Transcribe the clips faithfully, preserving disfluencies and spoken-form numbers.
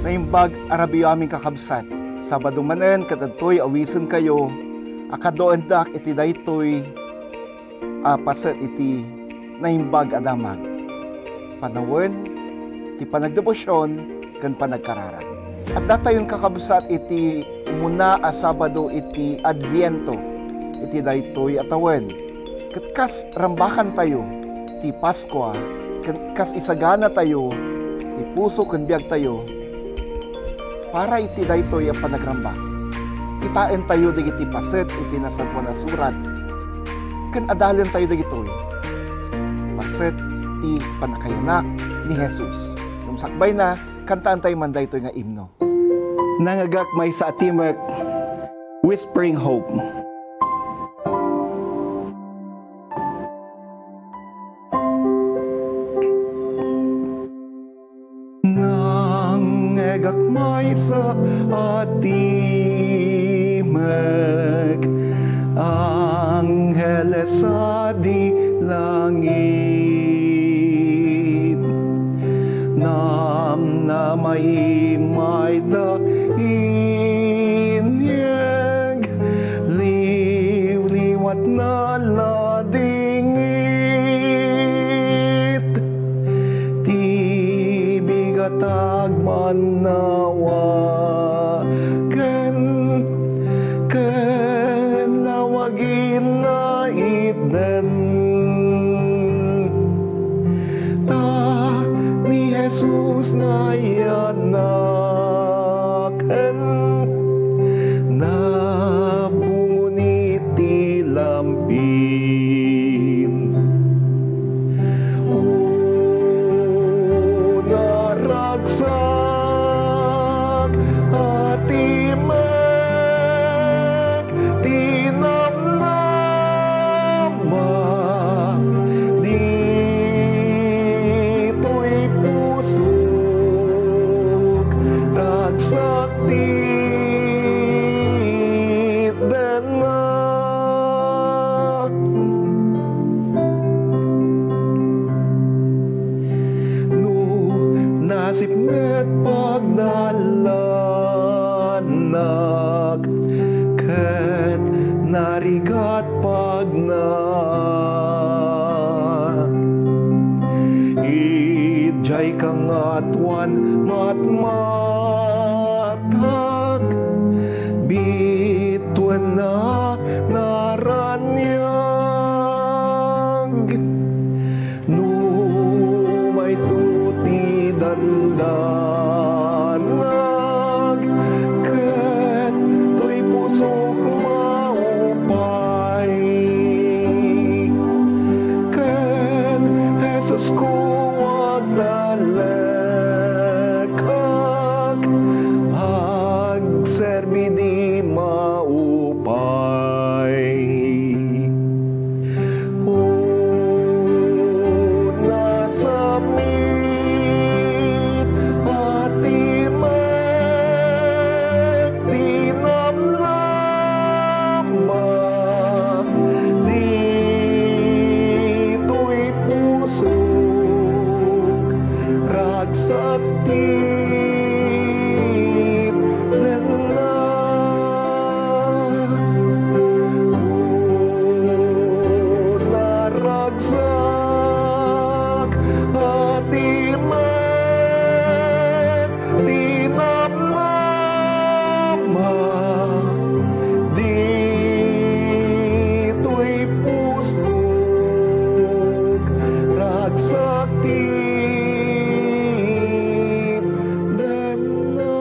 Naimbag a rabii amin, kakabsat. Sabado manen ket adtoy awisenkayo a kaduaendak iti daytoy a paset iti Naimbag a Damag. Panawen ti panagdebosion ken panagkararag. Addatayon, kakabsat, iti umuna a Sabado iti Adviento iti daytoy a tawen. Ket kas rambakantayo ti Paskua, ken kas isaganatayo ti puso ken biagtayo para iti daytoy a panagrambak, kitaentayo dagiti paset iti Nasantoan a Surat ken adalentayo dagitoy. Paset ti pannakayanak ni Jesus. Ngem sakbayna, kantaentayo man daytoy nga imno. Nangngegak maysa a timek, Whispering Hope. Nangngegak maysa a timek, angheles sadi langit. Namnama imayda inyeg, liwliwatna la dingit. Ti bigat agmannawa ken, ken lawag inna itden. Ta ni Jesus nayatna ken nabungon iti lampin. O naragsak a timek, ti namnama ditoy pusok, ragsak ti itdenna. No nasipnget pagnalannak ket narigat pagna, idiay kangatoan matmatag, bituenna naraniag. No mayto ti dandanag, ket toy pusok maupay, ken Jesusko, agdalekak, agserbi di maupay. O nasamit a timek, ti namnama ditoy pusok, ragsak ti itdenna. O naragsak a timek, ti namnama ditoy pusok, ragsak ti itdenna.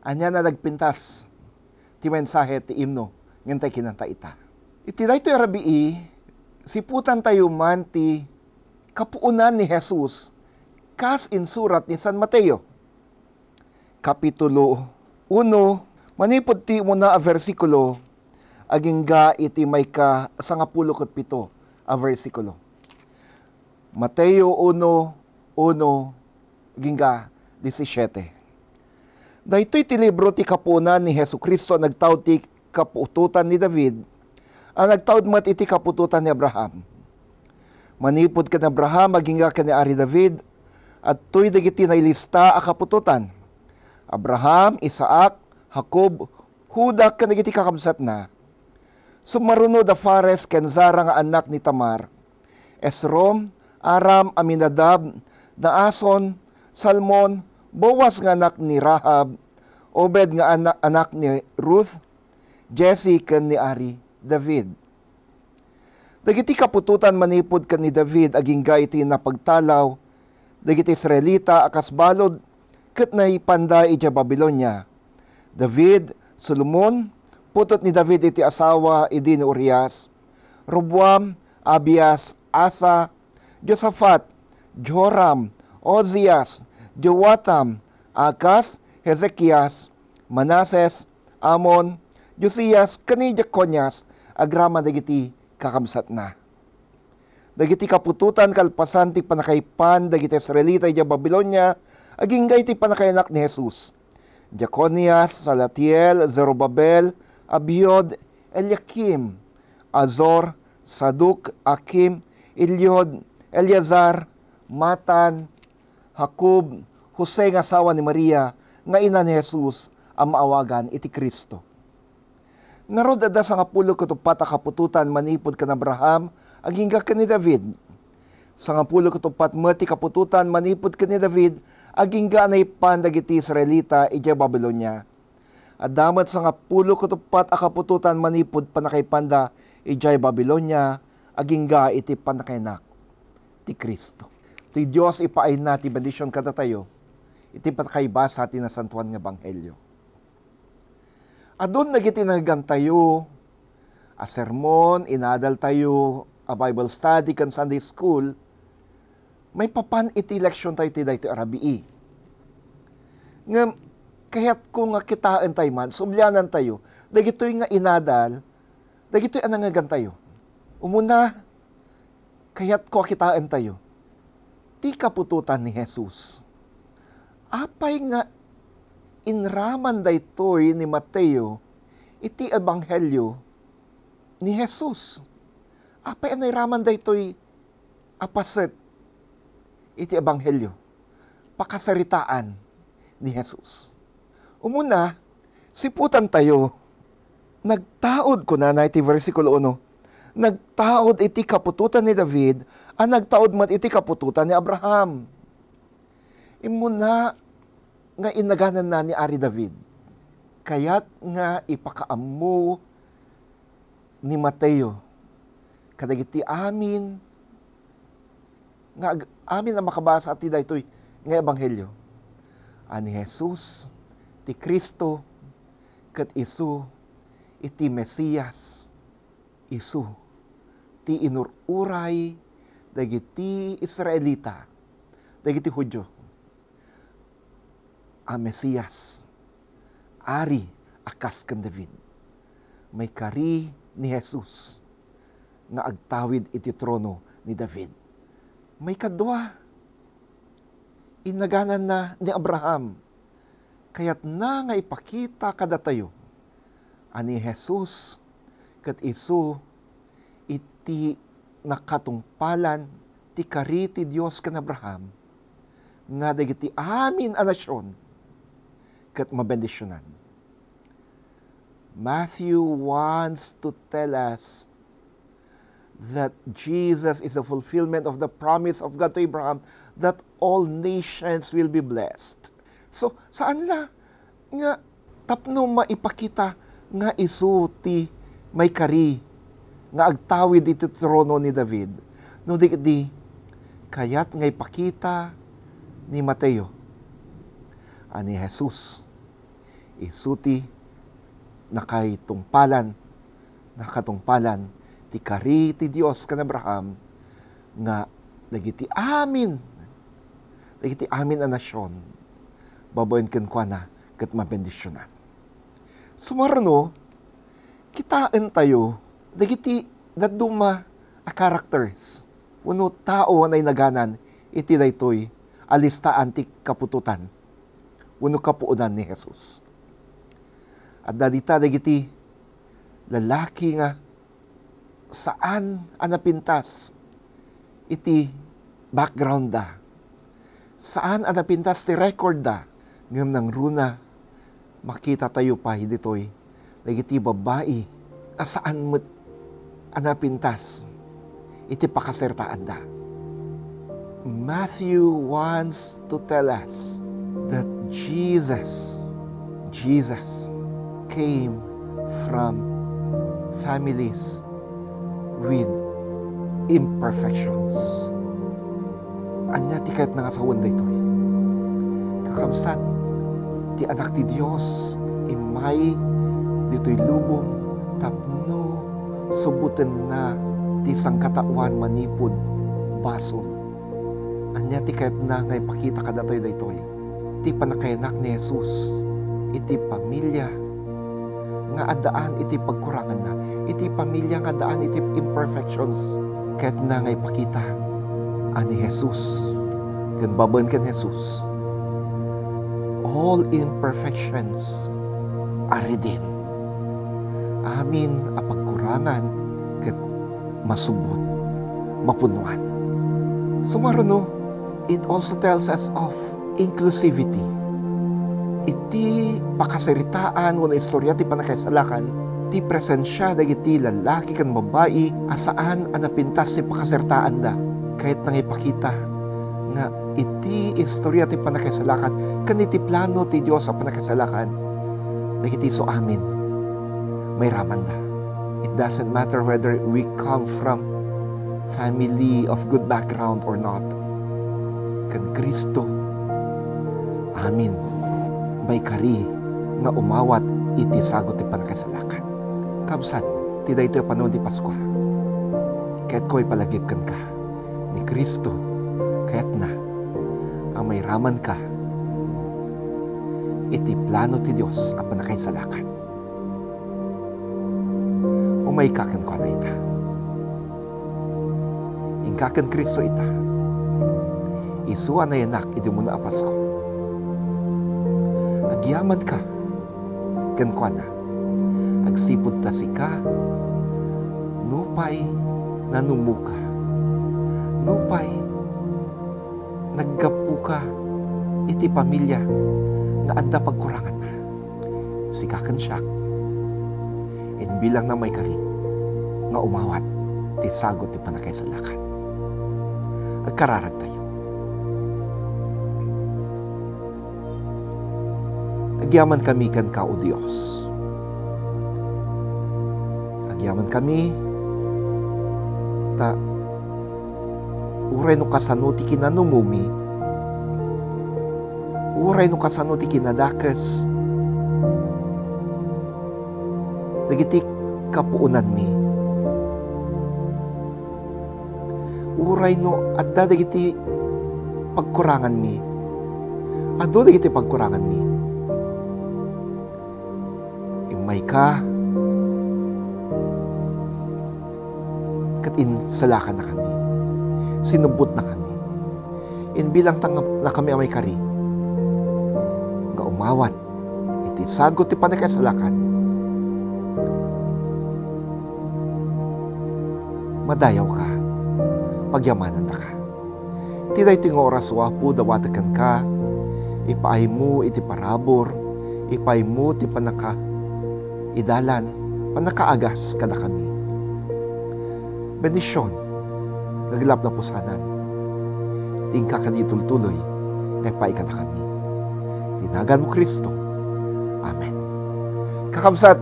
Ania a nagpintas ti mensahe ti imno ngem tay kinanta ita. Iti daytoy a rabii, siputantayo man ti kapuonan ni Jesus kas insurat ni San Mateo, Kapitulo uno, manipud ti umuna a bersikulo agingga iti maika sangapulo ket pito a bersikulo. Mateo uno, uno, agingga disisiete. Daytoy ti libro ti kapuonan ni Jesu-Cristo a nagtaud ti kaputotan ni David, a nagtaud met iti kaputotan ni Abraham. Manipud ken Abraham agingga ken ni Ari David, adtoy dagiti nailista a kaputotan: Abraham, Isaac, Jacob, Juda ken dagiti kakabsatna. Sumaruno da Fares ken Zara nga annak ni Tamar, Esrom, Aram, Aminadab, Naason, Salmon, Boaz nga anak ni Rahab, Obed nga ana-, anak ni Ruth, Jesse ken ni Ari David. Dagiti kaputotan manipud ken ni David agingga iti napagtalaw dagiti Israelita a kas balud ket naipanda idiay Babilonia. David, Solomon, putot ni David iti asawa idi ni Urias, Roboam, Abias, Asa, Josafat, Joram, Ozias, Joatam, Akas, Hezekias, Manases, Amon, Josias, ken ni Jeconias, agraman dagiti kakabsatna. Dagiti kaputotan kalpasan ti pannakaipan dagiti Israelita idiay Babilonia, agingga iti pannakainak ni Jesus. Jeconias, Salatiel, Zorobabel, Abiud, Eliakim, Azor, Sadok, Akim, Eliud, Eleazar, Matan, Jacob, Jose nga asawa ni Maria, nga ina ni Jesus a maawagan iti Cristo. Ngarud, adda sangapulo ket uppat a kaputotan manipud ken Abraham agingga ken ni David. Sangapulo ket uppat met ti kaputotan manipud ken ni David agingga a naippan dagiti Israelita idiay Babilonia. Adda met sangapulo ket uppat a kaputotan manipud pannakaipanda idiay Babilonia agingga iti pannakainak ti Cristo. Ti Dios ipaayna ti bendision kadatayo iti pannakaibasa ti Nasantoan nga Ebanghelio. Adun dagiti nagantayo a sermon, inadaltayo a Bible study ken Sunday school, maipapan iti leksiontayo ti daytoy a rabii. Ngem kayatko nga kitaentayo man, sublianantayo dagitoy nga inadal, dagitoy a nangagantayo. Umuna, kayatko a kitaentayo ti kaputotan ni Jesus. Apay nga inraman daytoy ni Mateo iti ebanghelio ni Jesus? Apay a nairaman daytoy a paset iti ebanghelio? Pakasaritaan ni Jesus. Umuna, siputantayo. Nagtaud, kunana iti bersikulo uno, nagtaud iti kaputotan ni David a nagtaud met iti kaputotan ni Abraham. Immuna nga inagananna ni Ari David. Kayat nga ipakaammo ni Mateo kadagiti amin nga ag-, amin a makabasa ti daytoy nga ebanghelio a ni Jesus ti Cristo ket isu iti Mesias, isu ti inur-uray dagiti Israelita, dagiti Judio a Mesias, Ari a kas ken David. Maikari ni Jesus nga agtawid iti trono ni David. Maikadua, inagananna ni Abraham. Kayatna nga ipakita kadatayo a ni Jesus ket isu iti nakatungpalan ti kari ti Dios ken Abraham nga dagiti amin a nasion ket mabendisionan. Matthew wants to tell us that Jesus is the fulfillment of the promise of God to Abraham that all nations will be blessed. So, saan la nga tapno maipakita nga isu ti maikari nga agtawid iti trono ni David, no di ket di kayat nga ipakita ni Mateo a ni Jesus isu ti nakaitungpalan, nakatungpalan ti kari ti Dios ken Abraham nga dagiti amin, dagiti amin a nasion babaen kenkuana ket mabendisionan. Sumaruno, kitaentayo dagiti dadduma a characters wenno tao a nainaganan iti daytoy a listaan ti kaputotan wenno kapuonan ni Jesus. Adda dita dagiti lalaki nga saan a napintas iti background da. Saan a napintas ti record da. Ngem nangruna, makita tayo pay ditoy dagiti babbai a saan met a napintas iti pakasertaanda. Matthew wants to tell us that Jesus, Jesus came from families with imperfections. Ania ti kayatna nga sawen daytoy? Kakabsat, ti Anak ti Dios immay ditoy lubong tapno subotenna ti sangkataoan manipud basol. Ania ti kayatna nga ipakita kadatoy daytoy? Ti pannakayanak ni Jesus iti pamilia nga addaan iti pagkuranganna, iti pamilia nga addaan iti imperfections. Kayatna nga ipakita a ni Jesus ken babaen ken Jesus, all imperfections are redeemed. Amin a pagkurangan ket masubot, mapunnoan. Sumaruno, it also tells us of inclusivity. Iti pakasaritaan wenno istorya ti pannakaisalakan, ti presensia dagiti lallaki ken babbai a saan a napintas ti pakasaritaanda. Kayatna nga ipakita nga iti istorya ti pannakaisalakan ken iti plano ti Dios a pannakaisalakan, dagiti isu amin, mairamanda. It doesn't matter whether we come from family of good background or not. Ken Cristo, amin, maikari nga umawat iti sagut ti pannakaisalakan. Kabsat, ti daytoy a panawen ti Paskua, kayatko ipalagip kenka ni Cristo, kayatna a mairamanka iti plano ti Dios a pannakaisalakan. Umayka kenkuana ita. Inka ken Cristo ita. Isu a nayanak idi umuna a Pasko. Agyamanka kenkuana agsipud ta sika, nupay nanumoka, nupay naggapuka iti pamilia nga adda pagkuranganna, sika ken siak, imbilangna maikari nga umawat ti sagut ti pannakaisalakan. Agkararagtayo. Agyamankami kenka, O Dios. Agyamankami ta uray no kasano ti kinanumomi, uray no kasano ti kinadakes dagiti kapuonanmi, uray no adda dagiti pagkuranganmi, adu dagiti pagkuranganmi. Immayka ket insalakannakami, sinubbotnakami. Imbilangtannakami a maikari nga umawat iti sagut ti pannakaisalakan. Madayawka, pagyamanandaka. Iti daytoy nga oras, O Apo, dawatek kenka, ipaaymo iti parabur, ipaaymo ti pannakaidalan, pannakaagas kadakami. Bendision nga aglaplapusanan ti inka kadi tultuloy nga ipaay kadakami. Iti naganmo, Cristo. Amen. Kakabsat,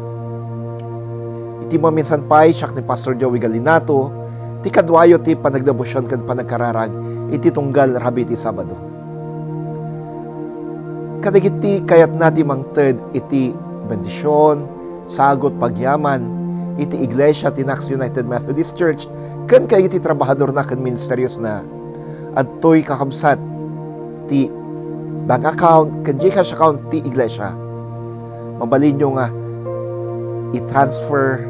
iti maminsan pay, siak ni Pastor Joey Galinato, ti kaduayo ti panagdebosion ken panagkararag iti tunggal rabii ti Sabado. Kadagiti kayatna ti mangted iti bendision, sagut, pagyaman iti iglesia ti Knox United Methodist Church ken kadagiti trabahadorna ken ministeriosna, adtoy, kakabsat, ti bank account ken GCash account ti iglesia. Mabalinyo nga i-transfer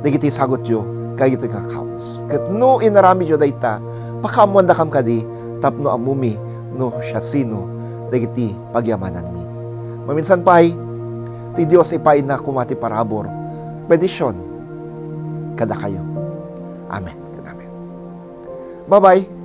dagiti sagutyo kadagitoy nga accounts. Ket no inaramidyo dayta, pakaammoandakam kadi tapno ammomi no siasino dagiti pagyamananmi. Maminsan pay, ti Dios ipaayna koma ti parabur. Bendision kadakayo. Amen ken amen. Bye-bye.